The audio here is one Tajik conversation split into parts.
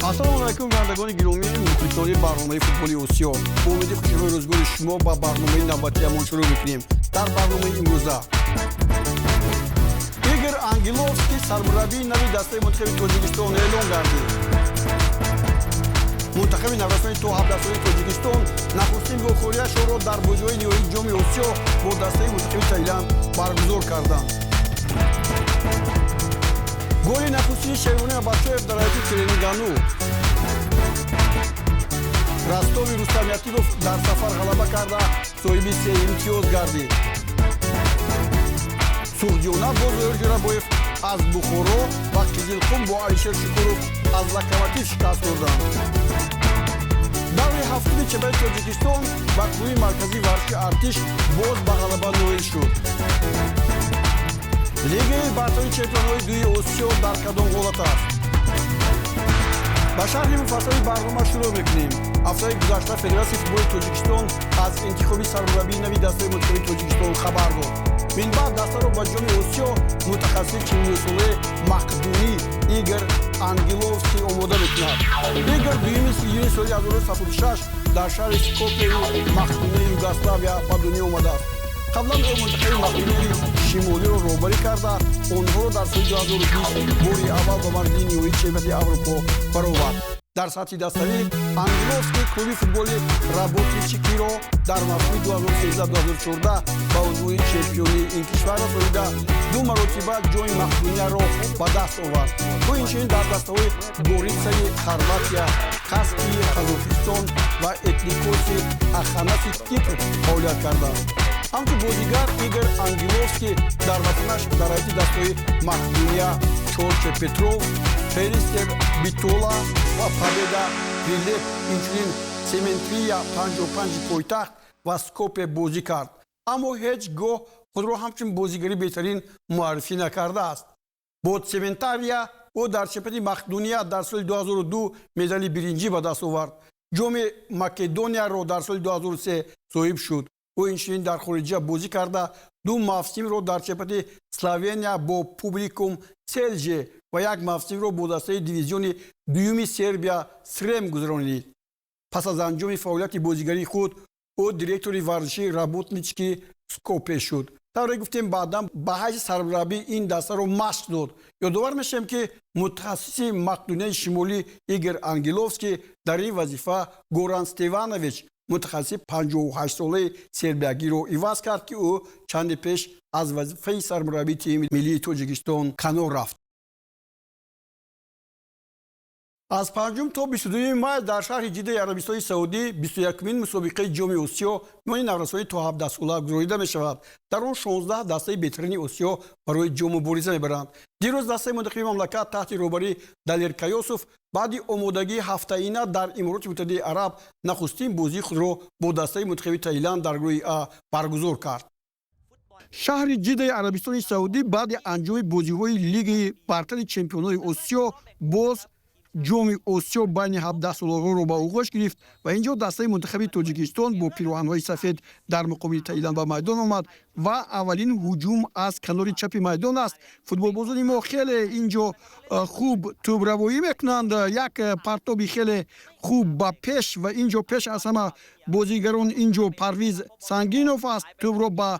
Ассалому алайкум, бинандагони гиромӣ, мухлисони барномаи футболи Осиё. Бо умеди хушиҳои рӯзгори шумо ба барномаи навбатиамон шурӯъ мекунем. Дар барномаи имрӯза Игор Ангеловский сармураббии нави дастаи мунтахаби Тоҷикистон эълон гардид. Мунтахаби наврасони то 17-солаи Тоҷикистон нахустин вохӯрияшонро дар бозиҳои ниҳоии Ҷоми Осиё бо дастаи мунтахаби Таиланд баргузор карданд. Голи нахустини Шервони Абачоев дар ҳайати Тренгану. Ростови Рустам Ятимов дар сафар ғалаба карда, соҳиби се имтиёз гардид. Суғдиёна бо Зоир Ҷӯрабоев аз Бухоро ва Қизилқум бо Алишер Шукуров аз Локомотив шикаст хӯрданд. Даври ҳафтуми чемпионати Тоҷикистон ва клуби марказии варзиши Артиш боз ба ғалаба ноил шуд. Лигаи бартари чемпионҳои дуи Осиё дар кадом ҳолат аст? Ба шарҳи муфассали барнома шурӯъ мекунем. Ҳафтаи гузашта Федератсияи футболи Тоҷикистон аз интихоби сармураббии нави дастаи мунтахаби Тоҷикистон хабар дод. Минбаъд дастаро ба Ҷоми Осиё мутахассиси 49-солаи мақдунӣ Игор Ангеловский омода мекунад. Игор 2 июни соли 1976 дар шаҳри Скопеи Мақдунияи Югославия ба дунё омадааст. Қаблан ӯ мунтахаби Мақдунияи Шимолиро роҳбарӣ карда, онҳоро дар соли 2020 бори аввал ба марҳилаи ниҳоии чемпионати Аврупо баровард. Дар сатҳи даставӣ Ангеловский клуби футболи Работничкиро дар мавсими 2013-2014 ба унвони чемпионии ин кишвар расонида, ду маротиба Ҷоми Мақдунияро ба даст овард. Ӯ инчунин дар дастаҳои Горитсаи Хорватия, Каспии Қазоқистон ва Этникоси Аханаси Кипр фаъолият кардааст. Ҳамчун бозигар Игор Ангеловский дар ватанаш дар ҳайати дастаҳои Мақдуния Чорче Петров, Перистер Битола ва Победа Прилеп, инчунин Сементрия 55 пойтахт ва Скопе бозӣ кард, аммо ҳеҷ гоҳ худро ҳамчун бозигари беҳтарин муаррифӣ накардааст. Бо Сементария ӯ дар чемпионати Мақдуния дар соли 2002 медали биринҷӣ ба даст овард, Ҷоми Македонияро дар соли 2003 соҳиб шуд. Ӯ инчунин дар хориҷа бозӣ карда, ду мавсимро дар чемпионати Словения бо Публикум Селже ва як мавсимро бо дастаи дивизиони дуюми Сербия Срем гузаронид. Пас аз анҷоми фаъолияти бозигарии худ ӯ директори варзишии Работнички Скопе шуд. Тавре гуфтем, баъдан ба ҳайси сармураббӣ ин дастаро машқ дод. Ёдовар мешавем, ки мутахассиси Мақдунияи Шимолӣ Игор Ангеловский дар ин вазифа Горан Стеванович, мутахассиси 58-солаи сербиягиро иваз кард, ки ӯ чанде пеш аз вазифаи сармураббии тими миллии Тоҷикистон канор рафт. Аз 5 то 22 май дар шаҳри Ҷидаи Арабистони Саудӣ 21-умин мусобиқаи Ҷоми Осиё миёни наврасони то 17-сола гузаронида мешавад. Дар он 16 дастаи беҳтарини Осиё барои ҷом мубориза мебаранд. Дирӯз дастаи мунтахаби мамлакат таҳти роҳбарии Далер Каёсов баъди омодагии ҳафтаина дар Имороти Муттаҳидаи Араб нахустин бозии худро бо дастаи мунтахаби Таиланд дар гурӯҳи А баргузор кард. Шаҳри Ҷидаи Арабистони Саудӣ баъди анҷоми бозиҳои Лигаи бартари чемпионҳои Осиё боз Ҷоми Осиё байни 17-солаҳоро ба оғош гирифт ва ин ҷо дастаи мунтахаби Тоҷикистон бо пироҳанҳои сафед дар муқобили Таиланд ба майдон омад ва аввалин ҳуҷум аз канори чапи майдон аст. Футболбозони мо хеле ин ҷо хуб тӯбравоӣ мекунанд, як партоби хеле хуб ба пеш ва ин ҷо пеш аз ҳама бозигарон ин ҷо Парвиз Сангинов аст. Тӯбро ба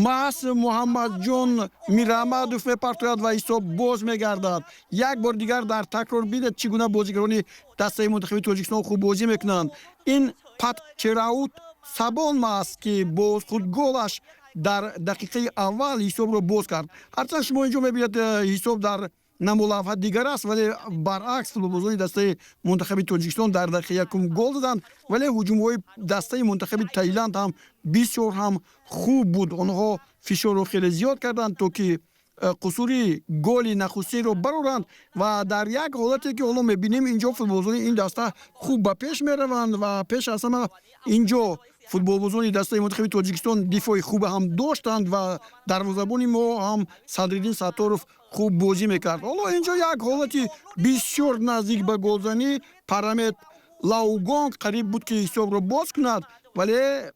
маҳз Муҳаммадҷон Мираҳмадов мепартояд ва ҳисоб боз мегардад. Як бор дигар дар такрор бидед, чӣ гуна бозигарони дастаи мунтахаби Тоҷикистон хуб бозӣ мекунанд. Ин Патчераут Сабон аст, ки бо худголаш дар дақиқаи аввал ҳисобро боз кард. Ҳарчанд шумо инҷо мебинед, ҳисоб дар намолавҳа дигар аст, вале баръакс, футболбозони дастаи мунтахаби Тоҷикистон дар дақиқаи якум гол доданд, вале ҳуҷумҳои дастаи мунтахаби Таиланд ҳам бисёр ҳам хуб буд. Онҳо фишорро хеле зиёд карданд, то ки қусури голи нахустинро бароранд. Ва дар як ҳолате, ки ҳоло мебинем, инҷо футболбозони ин даста хуб ба пеш мераванд ва пеш аз ҳама инҷо футболбозони дастаи мунтахаби Тоҷикистон дифои хубе ҳам доштанд ва дарвозабони мо ҳам Садриддин Сатторов хуб бозӣ мекард. Ҳоло инҷо як ҳолати бисёр наздик ба голзанӣ, Парамет Лаугонг қариб буд, ки ҳисобро боз кунад, вале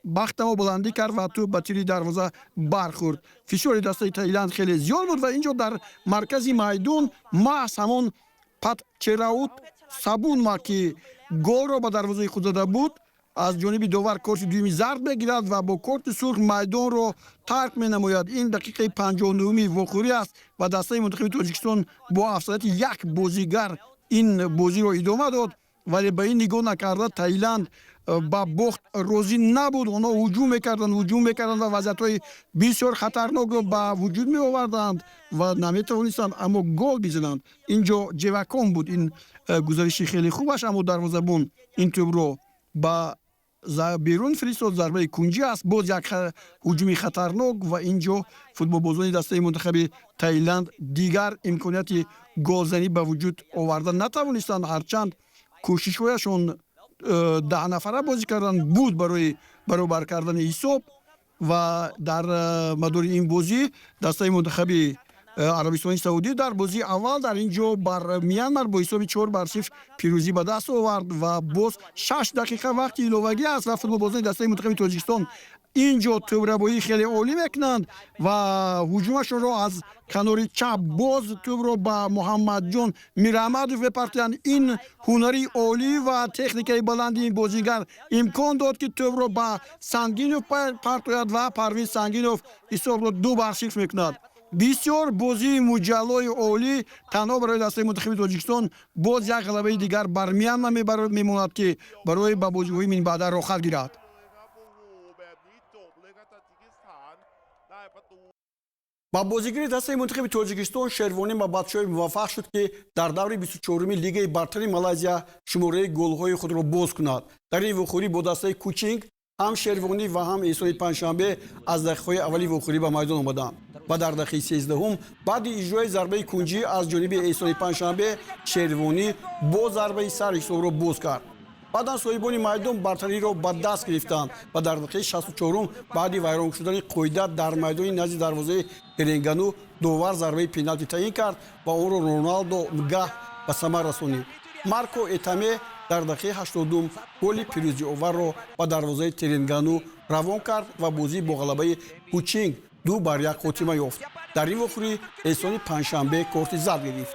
бахтамо баландӣ кард ва тӯб ба тири дарвоза бархӯрд. Фишори дастаи Таиланд хеле зиёд буд ва инҷо дар маркази майдон маҳз ҳамон Патчераут Сабунма, ки голро ба дарвозаи худ зада буд, аз ҷониби довар корти дуюми зард мегирад ва бо корти сурх майдонро тарк менамояд. Ин дақиқаи 59-уми вохӯрӣ аст ва дастаи мунтахаби Тоҷикистон бо афзалияти як бозигар ин бозиро идома дод, вале ба ин нигоҳ накарда Таиланд ба бохт розӣ набуд. Онҳо ҳуҷум мекарданд, ҳуҷум мекарданд ва вазъиятҳои бисёр хатарнокро ба вуҷуд меоварданд ва наметавонистанд, аммо гол бизананд. Ин ҷо Ҷевакон буд, ин гузариши хеле хубаш, аммо дарвозабон ин тӯбро ба берун фиристод. Зарбаи кунҷӣ аст. Боз як ҳуҷуми хатарнок ва ин ҷо футболбозони дастаи мунтахаби Таиланд дигар имконияти голзанӣ ба вуҷуд оварда натавонистанд, ҳарчанд кӯшишҳояшон 10 нафара бозӣ кардан буд барои баробар кардани ҳисоб. Ва дар мадори ин бозӣ дастаи мунтахаби Арабистони Саудӣ дар бозии аввал дар ин ҷо бар Мянмар бо ҳисоби 4-0 пирӯзӣ ба даст овард. Ва боз 6 дақиқа вақти иловагӣ аст ва футболбозони дастаи мунтахаби Тоҷикистон ин ҷо тӯбрабоӣ хеле олӣ мекунанд ва ҳуҷумашонро аз канори чап боз тӯбро ба Муҳаммадҷон Мираҳмадов мепартоянд. Ин ҳунари олӣ ва техникаи баланди ин бозигар имкон дод, ки тӯбро ба Сангинов партояд ва Парвиз Сангинов ҳисобро 2-0 мекунад. Бисёр бозии муҷаллои олӣ. Танҳо барои дастаи мунтахаби Тоҷикистон боз як ғалабаи дигар бар Мянма мемонад, ки барои ба бозиҳои минбаъда роҳхат гирад. ครับโอ้โหแบบนี้จบเลยครับตาจิกิสถานได้ประตู Ба бозигари дастаи мунтахаби Тоҷикистон Шервонӣ Мабатшоев муваффақ шуд, ки дар даври 24-уми Лигаи бартари Малайзия шумораи голҳои худро боз кунад. Дар ин вохӯрӣ бо дастаи Кучинг ҳам Шервонӣ ва ҳам Эҳсони Панҷшанбе аз дақиқаҳои аввали вохӯрӣ ба майдон омаданд ва дар дақиқаи 13-ум баъди иҷрои зарбаи кунҷӣ аз ҷониби Эҳсони Панҷшанбе Шервонӣ бо зарбаи сар ҳисобро боз кард. Баъдан соҳибони майдон бартариро ба даст гирифтанд ва дар дақиқаи 64-ум баъди вайрон шудани қоида дар майдони назди дарвозаи Теренгану довар зарбаи пеналти таъин кард ва онро Роналдо Нгаҳ ба самар расонид. Марко Этаме дар дақиқаи 82-ум голи пирӯзиоварро ба дарвозаи Теренгану равон кард ва бозӣ бо ғалабаи Кучинг 2-1 хотима ёфт. Дар ин вохӯрӣ Эҳсони Панҷшанбе корти зард гирифт.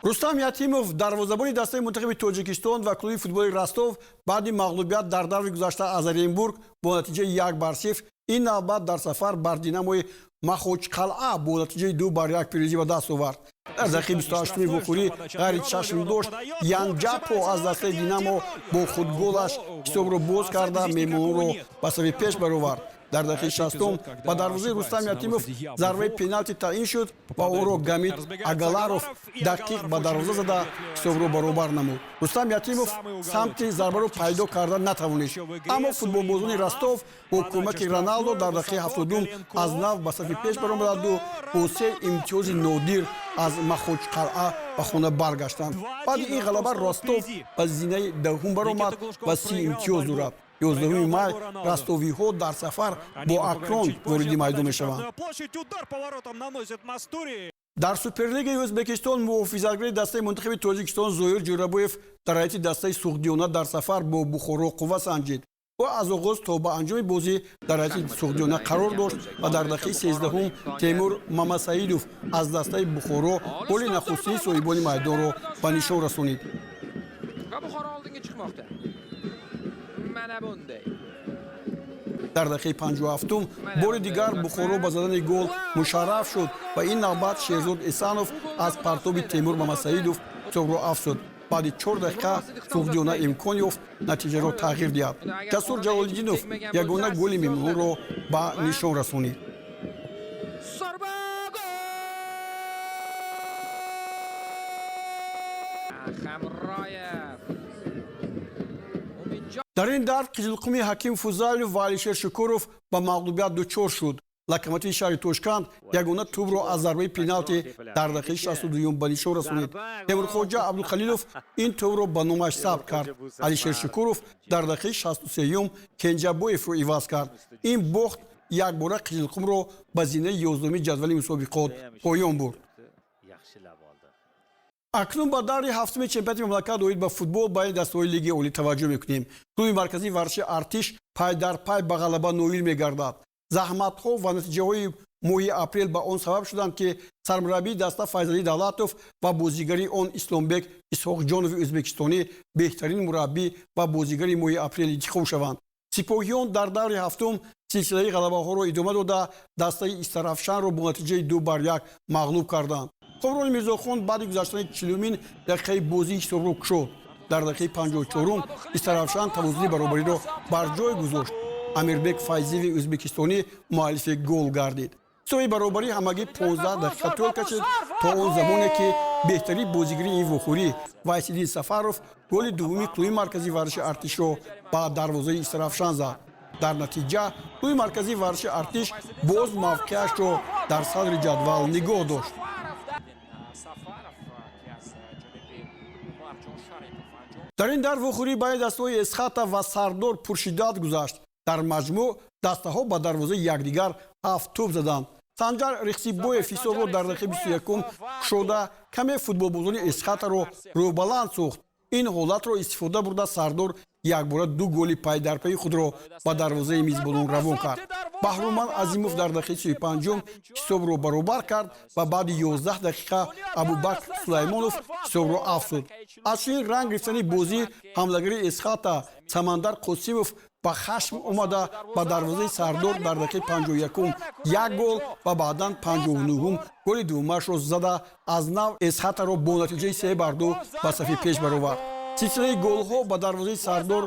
Рустам Ятимов, дарвозабони дастаи мунтахаби Тоҷикистон ва клуби футболи Ростов, баъди мағлубият дар даври гузашта аз Оренбург бо натиҷаи 1-0, ин навбат дар сафар бар Динамои Махочқалъа бо натиҷаи 2-1 пирӯзӣ ба даст овард. Дар дақиқаи 28-уми вохӯрӣ ғайри чашм дошт Янҷапо аз дастаи Динамо бо худголаш ҳисобро боз карда, меҳмононро ба сафи пеш баровард. Дар дақиқаи 60-ум ба дарвозаи Рустам Ятимов зарбаи пеналти таъин шуд ва ӯро Гамид Агаларов дақиқ ба дарвоза зада, ҳисобро баробар намуд. Рустам Ятимов самти зарбаро пайдо карда натавонист, аммо футболбозони Ростов бо кӯмаки Роналдо дар дақиқаи 70-ум аз нав ба сафи пеш баромаданду бо се имтиёзи нодир аз Махочқалъа ба хона баргаштанд. Баъди ин ғалаба Ростов ба зинаи 10-ум баромад ва 30 имтиёз дорад. 11 май ростовиҳо дар сафар бо Акрон вориди майдон мешаванд. Площадь, удар по воротам наносит Мастури. Дар Суперлигаи Ӯзбекистон муҳофизатгари дастаи мунтахаби Тоҷикистон Зоир Ҷӯрабоев дар ҳайати дастаи Суғдиёна дар сафар бо Бухоро қувва санҷид. Ӯ аз оғоз то ба анҷоми бозӣ дар ҳайати Суғдиёна қарор дошт ва дар дақиқаи 13-ум Темур Мамасаидов аз дастаи Бухоро голи нахустини соҳибони майдонро ба нишон расонид. Va Buxoro oldinga chiqmoqda. Mana bunday. Дар дақиқаи 57-ум бори дигар Бухоро ба задани гол мушарраф шуд ва ин навбат Шерзод Эсанов аз партоби Темур Мамасаидов ҳисобро афзуд. Баъди 4 дақиқа Суғдиёна имкон ёфт натиҷаро тағйир диҳад. Ҷасур Ҷалолиддинов ягона голи меҳмононро ба нишон расонид. Zarba, gol! Hamroyev. Umidjon Дар ин давр Қизилқуми Ҳаким Фузайлов ва Алишер Шукуров ба мағлубият дучор шуд. Локомотиви шаҳри Тошканд ягона тӯбро аз зарбаи пеналти дар дақиқаи 62-юм ба нишон расонид. Темурхоҷа Абдулхалилов ин тӯбро ба номаш сабт кард. Алишер Шукуров дар дақиқаи 63-юм Кенҷабоевро иваз кард. Ин бохт якбора Қизилқумро ба зинаи 11-уми ҷадвали мусобиқот поён бурд. Yaxshilab oldi. Акнун ба даври ҳафтуми чемпионати мамлакат оид ба футбол байни дастаҳои Лигаи олӣ таваҷҷӯҳ мекунем. Клуби марказии варзиши Артиш пай дар пай ба ғалаба ноил мегардад. Заҳматҳо ва натиҷаҳои моҳи апрел ба он сабаб шуданд, ки сармураббии даста Файзалӣ Давлатов ва бозигари он Исломбек Исҳоқҷонови ӯзбекистонӣ беҳтарин мураббӣ ва бозигари моҳи апрел интихоб шаванд. Сипоҳиён дар даври ҳафтум силсилаи ғалабаҳоро идома дода, дастаи Истарафшанро бо натиҷаи 2-1 мағлуб карданд. Комрони Мирзохон баъди гузаштани 40-умин дақиқаи бозӣ ҳисобро кушод. Дар дақиқаи 54-ум Истарафшан тавозуни баробариро бар ҷой гузошт. Амирбек Файзиеви ӯзбекистонӣ муаллифи гол гардид. Ҳисоби баробарӣ ҳамагӣ 15 дақиқа тӯл кашид, то он замоне ки беҳтарин бозигари ин вохӯрӣ Вайсиддин Сафаров голи дуввуми клуби марказии варзиши Артишро ба дарвозаи Истарафшан зад. Дар натиҷа клуби марказии варзиши Артиш боз мавқеашро дар садри ҷадвал нигоҳ дошт. Дар ин дар вохӯрӣ байни дастаҳои Эсхата ва Сардор пуршиддат гузашт. Дар маҷмӯъ дастаҳо ба дарвозаи якдигар 7 тӯб заданд. Санҷар Рехсибоев ҳисобро дар дақиқаи 21 кушода, каме футболбозони Эсхатаро рӯбаланд сохт. Ин ҳолатро истифода бурда, Сардор якбора 2 голи пайдарпайи худро ба дарвозаи мизбонон равон кард. Баҳруман Азимов дар дақиқаи 35-ум ҳисобро баробар кард ва баъди 11 дақиқа Абубакр Сулаймонов ҳисобро афзуд. Аз чунин ранг гирифтани бозӣ ҳамлагари Эсхата Самандар Қосимов ба хашм омада, ба дарвозаи Сардор дар дақиқаи 51-ум 1 гол ва баъдан 59-ум голи дуввумашро зада, аз нав Эсхатаро бо натиҷаи 3-2 ба сафи пеш баровард. Силсилаи голҳо ба дарвозаи Сардор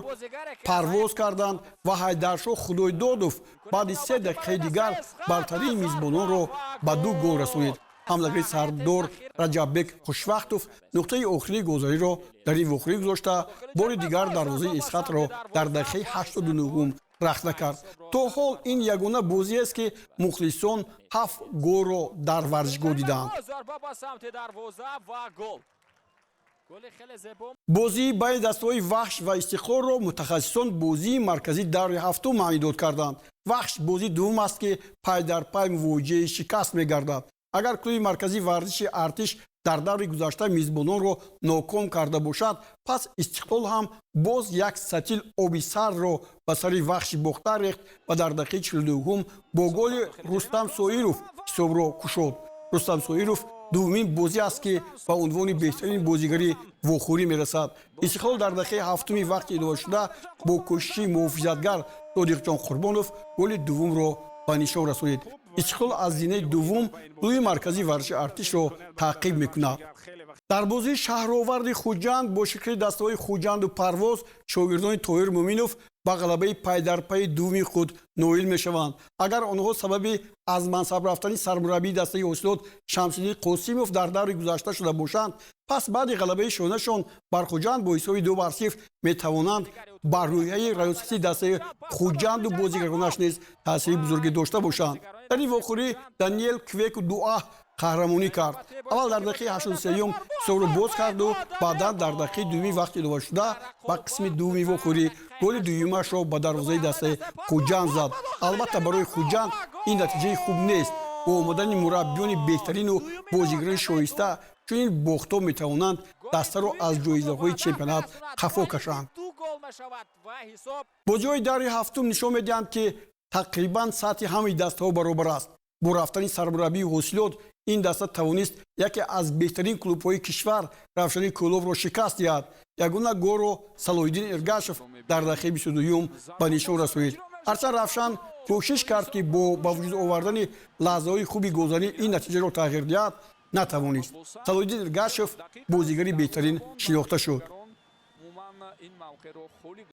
парвоз карданд ва Ҳайдаршоҳ Худойдодов баъди 3 дақиқаи дигар бартарии мизбононро ба 2 гол расонид. Ҳамлагари Сардор Раҷаббек Хушвақтов нуқтаи охирии голзаниро дар ин вохӯрӣ гузошта, бори дигар дарвозаи Эсхатро дар дақиқаи 89-ум рахна кард. То ҳол ин ягона бозиест, ки мухлисон 7 голро дар варзишгоҳ дидаанд. Бозии байни дастаҳои Вахш ва Истиқлолро мутахассисон бозии марказии даври ҳафтум маънидод карданд. Вахш бозии дуввум аст, ки пай дар пай мувоҷиҳаи шикаст мегардад. Агар клуби марказии варзиши Артиш дар даври гузашта мизбононро ноком карда бошад, пас Истиқлол ҳам боз як сатил оби сардро ба сари Вахши бохта рехт ва дар дақиқаи 42-ум бо голи Рустам Соиров ҳисобро кушод. Рустам Соиров дуввумин бозӣ аст, ки ба унвони беҳтарин бозигари вохӯрӣ мерасад. Истиқлол дар дақиқаи 7-уми вақти иловашуда бо кӯшиши муҳофизатгар Содиқҷон Қурбонов голи дуввумро ба нишон расонид. Истиқлол аз зинаи дуввум клуби марказии варзиши Артишро таъқиб мекунад. Дар бозии шаҳроварди Хуҷанд бо ширкати дастаҳои Хуҷанду Парвоз шогирдони Тоҳир Муъминов ба ғалабаи пайдарпайи дуввуми худ ноил мешаванд. Агар онҳо сабаби аз мансаб рафтани сармураббии дастаи Ҳосилот Шамсиддин Қосимов дар даври гузашта шуда бошанд, пас баъди ғалабаи шонашон бар Хуҷанд бо ҳисоби 2-0 метавонанд бар рӯҳияи раёсати дастаи Хуҷанду бозигаронаш низ таъсири бузургӣ дошта бошанд. Дар ин вохӯрӣ Даниел Квеку Дуаҳ қаҳрамонӣ кард. Аввал дар дақиқаи 83-юм ҳисобро боз карду баъдан дар дақиқаи дуюми вақти иловашуда ба қисми дуввуми вохӯрӣ голи дуюмашро ба дарвозаи дастаи Хуҷанд зад. Албатта, барои Хуҷанд ин натиҷаи хуб нест. Бо омадани мураббиёни беҳтарину бозигарони шоиста чунин бохтҳо метавонанд дастаро аз ҷоизаҳои чемпионат қафо кашанд. Бозиҳои даври ҳафтум нишон медиҳанд, ки тақрибан сатҳи ҳамаи дастаҳо баробар аст. Бо рафтани сармураббии Ҳосилот ин даста тавонист яке аз беҳтарин клубҳои кишвар Равшани Кӯлобро шикаст диҳад. Ягона голро Салоҳиддин Эргашев дар дақиқаи 22-юм ба нишон расонид. Ҳарчанд Равшан кӯшиш кард, ки бо ба вуҷуд овардани лаҳзаҳои хуби голзанӣ ин натиҷаро тағйир диҳад, натавонист. Салоҳиддин Эргашев бозигари беҳтарин шинохта шуд.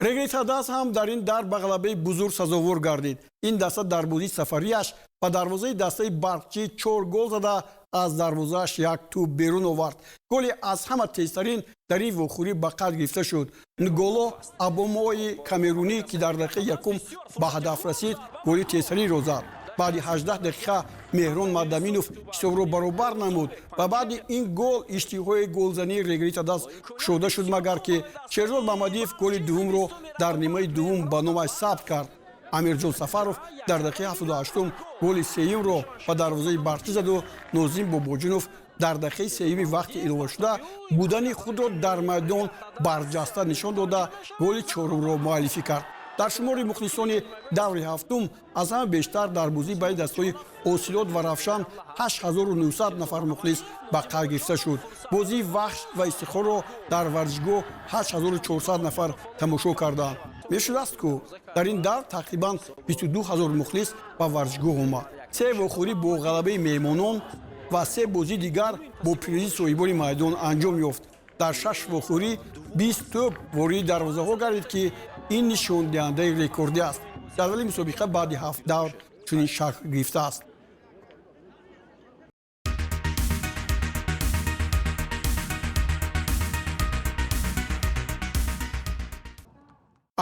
Регритадас ҳам дар ин дар ба ғалабаи бузург сазовор гардид. Ин даста дар бозии сафарияш ба дарвозаи дастаи Барқчӣ 4 гол зада, аз дарвозааш як тӯб берун овард. Голи аз ҳама тезтарин дар ин вохӯрӣ ба қайд гирифта шуд. Нголо Абомои камерунӣ, ки дар дақиқаи якум ба ҳадаф расид, голи тезтаринро зад. Баъди 18 дақиқа Меҳрон Мадаминов ҳисобро баробар намуд ва баъди ин гол иштиҳои голзании Регритадас кушода шуд, магар ки Шерзод Мамадиев голи дуввумро дар нимаи дуввум ба номаш сабт кард. Амирҷон Сафаров дар дақиқаи 78-ум голи сеюмро ба дарвозаи Барқчӣ заду Нозим Бобоҷонов дар дақиқаи сеюми вақти иловашуда будани худро дар майдон барҷаста нишон дода, голи чорумро муаллифӣ кард. Дар шумори мухлисони даври ҳафтум аз ҳама бештар дар бозӣ байни дастҳои Ҳосилот ва Равшан 8900 нафар мухлис ба қайд гирифта шуд. Бозии Вахш ва Истиқлолро дар варзишгоҳ 8400 нафар тамошо карданд. Мешудааст, ку дар ин давр тақрибан 22 ҳазор мухлис ба варзишгоҳ омад. Се вохӯрӣ бо ғалабаи меҳмонон ва се бозии дигар бо пирӯзии соҳибони майдон анҷом ёфт. Дар шаш вохӯрӣ 20 тӯб вориди дарвозаҳо гардид, ки ин нишондиҳандаи рекордӣ аст. Ҷадвали мусобиқа баъди ҳафт давр чунин шакл гирифтааст.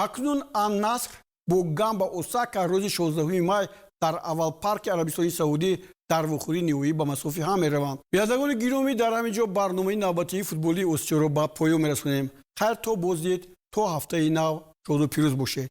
Акнун Аннаср бо Гамба Осака рӯзи 16 май дар аввал парки Арабистони Саудӣ дар вохӯрии ниҳоӣ ба масофи ҳам мераванд. Бинандагони гиромӣ, дар ҳамин ҷо барномаи навбатии футболии Осиёро ба поён мерасонем. Хайр, то боздид, то ҳафтаи нав, шоду пирӯз бошед.